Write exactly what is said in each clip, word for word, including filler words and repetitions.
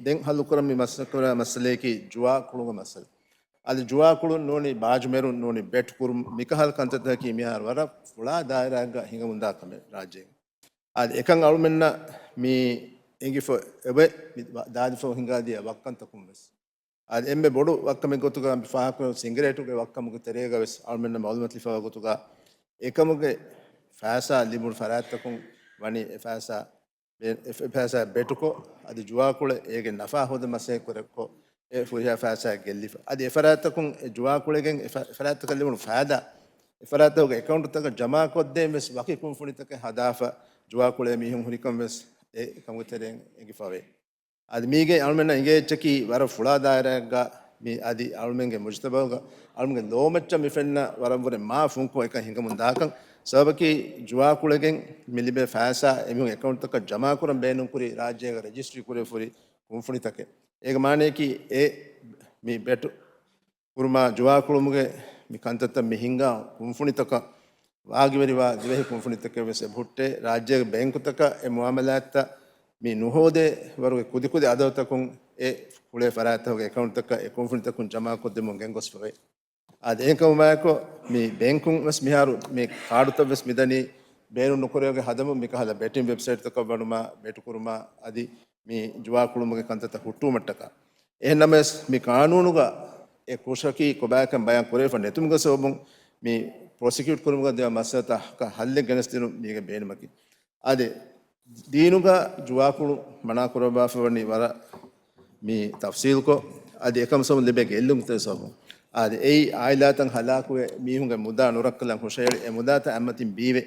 ދެން ހައްލުކުރަން މި މަސައްކަތް މައްސަލަޔަކީ ޖުވާ ކުޅުމުގެ މައްސަލަ. އަދި ޖުވާ ކުޅުން ނޫނީ ބާޖުމެރުން ނޫނީ ބެޓް ކުރުން މިކަހަލަ ކަންތައްތަކަކީ މިހާރު ވަރަށް ފުޅާ ދާއިރާއެއްގަ ހިނގަމުންދާ ކަމެއް ރާއްޖޭގަ. އަދި އެކަން އަޅުމެންނަށް މި އެނގިފަ އެބަ މި ދާދިފަ ހިނގާދިޔަ ވައްކަންތަކުން ވެސް. އަދި އެންމެ ބޮޑު ވައްކަމެއް ގޮތުގަ މި ފާހަގަކުރެވުނު ސިނގިރޭޓުގެ ވައްކަމުގެ ތެރޭގަ ވެސް އަޅުމެންނަށް މައުލޫމާތު ލިބިފައިވާ ގޮތުގަ އެކަމުގެ ފައިސާ ލިބުނު ފަރާތްތަކުން ވަނީ އެ ފައިސާ ބޭ-، އެ ފަ-، އެ ފައިސާ ބެޓުކޮށް، އަދި ޖުވާކުޅެ އޭގެ ނަފާ ހޯދަން މަސައްކަތް ކުރެއްކޮށް، އެ ފުރިހާ ފައިސާ ގެއްލިފަ. އަދި އެ ފަރާތްތަކުން އެ ޖުވާކުޅެގެން އެ ފަ-، އެ ފަރާތްތަކަށް ލިބުނު ފައިދާ، އެ ފަރާތްތަކުގެ އެކައުންޓްތަކަށް ޖަމާކޮށްދޭން ވެސް ވަކި ކުންފުނިތަކެއް ހަދާފަ، ޖުވާކުޅޭ މީހުން ހުރިކަން ވެސް އެ ކަމުގެ ތެރެއިން އެނގިފަވޭ. އަދި މީގެ އަޅުމެންނަށް އިނގޭ އެއްޗަކީ ވަރަށް ފުޅާ ދާއިރާއެއްގަ މި އަދި އަޅުމެންގެ މުޖުތަމަޢުގަ އަޅުމެންގެ ލޯމައްޗަށް މި ފެންނަ ވަރަށްވުރެ މާ ފުންކޮށް އެކަން ހިނގަމުން ދާކަން. ސަބަބަކީ ޖުވާކުޅެގެން މި ލިބޭ ފައިސާ އެމީހުން އެކައުންޓްތަކަށް ޖަމާކުރަން ބޭނުންކުރި ރާއްޖޭގަ ރަޖިސްޓްރީ ކުރެވިފަ ހުރި ކުންފުނިތަކެއް. އޭގެ މާނަޔަކީ އެ މި ބެޓު ކުރުމާ ޖުވާކުޅުމުގެ މި ކަންތައްތައް މި ހިންގާ ކުންފުނިތަކަށް ވާގިވެރިވާ ދިވެހި ކުންފުނިތަކެއް ވެސް އެބަހުއްޓޭ. ރާއްޖޭގެ ބޭންކުތަކަށް އެ މުއާމަލާތްތައް މި ނުހޯދޭ ވަރުގެ ކުދިކުދި އަދަދުތަކުން އެ ކުޅޭ ފަރާތްތަކުގެ އެކައުންޓްތަކަށް އެ ކުންފުނިތަކުން ޖަމާކޮށްދެމުން ގެންގޮސްފަވޭ. އާދެ، އެހެންކަމުމާއެކު މި ބޭންކުން ވެސް މިހާރު މި ކާޑުތައް ވެސް މިދަނީ ބޭނުން ނުކުރެވިގެން ހަދަމުން މިކަހަލަ ބެޓިން ވެބްސައިޓްތަކަށް ވަނުމާ، ބެޓު ކުރުމާ އަދި މި ޖުވާކުޅުމުގެ ކަންތައްތައް ހުއްޓުވުމަށްޓަކާ. އެހެންނަމަވެސް، މި ޤާނޫނުގަ އެ ކުށަކީ ކޮބާކަން ބަޔާން ކުރެވިފަ ނެތުމުގެ ސަބަބުން، މި ޕްރޮސިކިއުޓް ކުރުމުގަ ދިޔަ މައްސަލަތަކަށް ހައްލެއް ގެނެސްދިނުން މީގެ ބޭނުމަކީ. އާދެ، ދީނުގަ ޖުވާކުޅު މަނާ ކުރައްވާފަވަނީ ވަރަށް މި ތަފްސީލްކޮށް، އަދި އެކަމު ސަބަބުން ލިބޭ ގެއްލުންތެރި ސަބަބުން. އާދެ، އެއީ އާއިލާތައް ހަލާކުވެ، މީހުންގެ މުދާ ނުރައްކަލަން ހުށަހެޅި، އެ މުދާތައް އަތްމަތިން ބީވެ،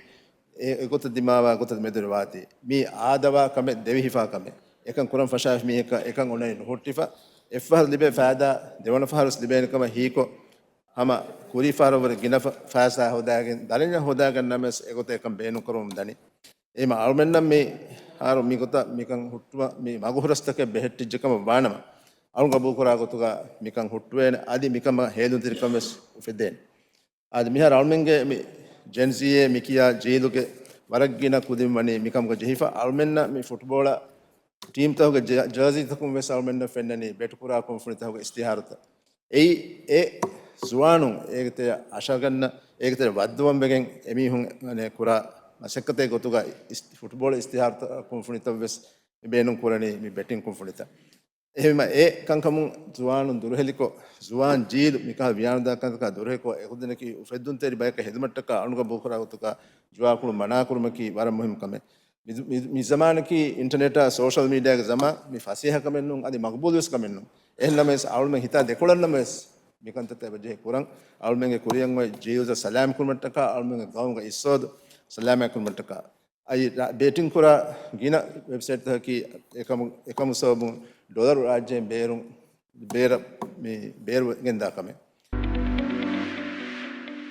އެ އެގޮތަށް ދިމާވާ ގޮތަށް މެދުވެރިވާތީ. މީ އާދަވާ ކަމެއް، ދެވިހިފާ ކަމެއް. އެކަން ކުރަން ފަށާފި މީހަކަށް އެކަން އޮންނަނީ ނުހުއްޓިފަ. އެއްފަހަރު ލިބޭ ފައިދާ ދެވަނަ ފަހަރުވެސް ލިބޭނެ ކަމަށް ހީކޮށް، ހަމަ ކުރީ ފަހަރަށްވުރެ ގިނަ ފަ-، ފައިސާ ހޯދާގެން، ދަރަންޏަށް ހޯދާގަންނަމަވެސް އެގޮތަށް އެކަން ބޭނުންކުރަމުން ދަނީ. އެހެންމަ އަޅުމެންނަށް މި ހާރު މިގޮތަށް މިކަން ހުއްޓުވަ-، މި މަގު ހުރަސްތަކެއް ބެހެއްޓިއްޖެ ކަމަށް ވާނަމަ، އަޅުން ގަބޫލުކުރާ ގޮތުގަ މިކަން ހުއްޓުވޭނެ، އަދި މިކަމަށް ހޭލުންތެރިކަން ވެސް އުފެދޭނެ. އާދެ، މިހާރު އަޅުމެންގެ މި ޖެންޒީއޭ މި ކިޔާ ޖީލުގެ ވަރަށް ގިނަ ކުދިން ވަނީ މިކަމުގަ ޖެހިފަ. އަޅުމެންނަށް މި ފުޓްބޯޅަ ޓީމްތަކުގެ ޖަ-، ޖާޒީތަކުން ވެސް އަޅުމެންނަށް ފެންނަނީ ބެޓުކުރާ ކުންފުނިތަކުގެ އިސްތިހާރުތައް. އެއީ އެ ޒުވާނުން އޭގެތެރެ އަށަގަންނަ، އޭގެތެރެ ވައްދުވަން ވެގެން އެމީހުން އަނެ ކުރާ މަސައްކަތެއް ގޮތުގަ އިސް-، ފުޓްބޯޅަ އިސްތިހާރުތައް ކުންފުނިތައް ވެސް ބޭނުން ކުރަނީ މި ބެޓިން ކުންފުނިތައް. އެހެންވީމަ އެ ކަންކަމުން ޒުވާނުން ދުރުހެލިކޮށް، ޒުވާން ޖީލު މިކަހަލަ ވިޔާނުދާ ކަންތަކާ ދުރުހެލިކޮށް، އެކުދިންނަކީ އުފެއްދުންތެރި ބަޔަކަށް ހެދުމަށްޓަކާ އަޅުގަނޑު ބޯކުރާ ގޮތުގަ ޖުވާކުޅު މަނާކުރުމަކީ ވަރަށް މުހިންމު ކަމެއް. މި-، މި-، މި ޒަމާނަކީ އިންޓަރނެޓާ ސޯޝަލް މީޑިއާގެ ޒަމާން، މި ފަސޭހަ ކަމެއް ނޫން، އަދި މަގުބޫލުވެސް ކަމެއް ނޫން. އެހެންނަމަވެސް، އަޅުމެން ހިތާ ދެކޮޅަށް ނަމަވެސް، މިކަންތައްތައް އެބަޖެހޭ ކުރަން. އަޅުމެންގެ ކުރިއަށް އޮތް ޖީލުތައް ސަލާމަތް ކުރުމަށްޓަކާ، އަޅުމެންގެ ގައުމުގެ އިއްސޯދު ސަލާމަތް ކުރުމަށްޓަކާ. އަދި ރ-، ބެޓިން ކުރާ ގިނަ ވެބްސައިޓްތަކަކީ އެކަމު-، އެކަމު ސަބަބުން ޑޮލަރު ރާއްޖޭން ބޭރުން، ބޭރަށް މި ބޭރު ގެންދާ ކަމެއް.